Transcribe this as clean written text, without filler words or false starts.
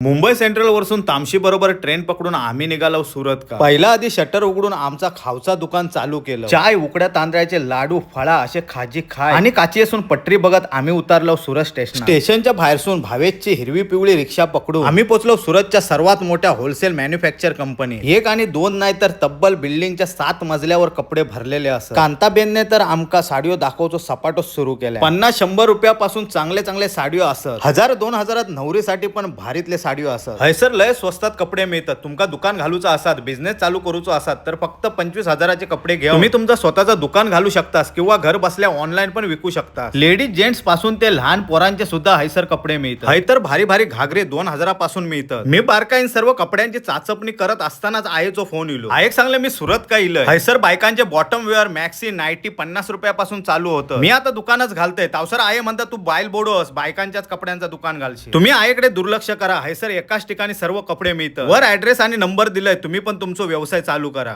Mumbai central वरसून तामशी बरोबर train पकडून आम्ही निघालो सुरत का. पहिला आधी शटर उघडून आमचा खावचा दुकान चालू केलं. चाय, उकड्या तांदळाचे लाडू, फळा असे खाजी खाय आणि काची असून पटरी बघत आम्ही उतरलो सुरत स्टेशन. स्टेशनच्या बाहेरसून भावेशची हिरवी पिवळी रिक्षा पकडून आम्ही पोचलो सुरतच्या सर्वात मोठ्या होलसेल मॅन्युफॅक्चर कंपनी. एक आणि दोन नाही तर तब्बल बिल्डिंगच्या 7 मजल्यावर कपडे भरलेले असत. कांताबेनने तर आमका साडियो दाखवतो सपाटोच सुरू केला. 50-100 रुपयापासून चांगले चांगले साडियो असत. 1000-2 हजारात नवरीसाठी पण भारीतले साडियो असत. हयसर लय स्वस्तात कपडे मिळतात. तुमका दुकान घालूचा असात, बिझनेस चालू करूचो असात तर फक्त 25,000चे कपडे घ्या. तुम्ही तुमचा स्वतःचा दुकान घालू शकतास किंवा घर बसल्या ऑनलाईन पण विकू शकता. लेडीज जेंट्स पासून ते लहान पोरांचे सुद्धा हयसर कपडे मिळतात. हय तर भारी भारी घागरे 2 हजारापासून मिळतात. मी बारकाईन सर्व कपड्यांची चाचपणी करत असतानाच आयेचो फोन इलो. आयेक सांगले मी सुरत का इलं. हयसर बायकांचे बॉटम वेअर, मॅक्सी, नाईटी 50 रुपयापासून चालू होतं. मी आता दुकानच घालतोय. तावसर आये म्हणतात तू बायल बोडोस, बायकांच्याच कपड्यांचं दुकान घालशील. तुम्ही आयेकडे दुर्लक्ष करा. हयसर एकाच ठिकाणी सर्व कपडे मिळतात. वर ऍड्रेस आणि नंबर दिलाय, तुम्ही पण तुमचा व्यवसाय चालू करा.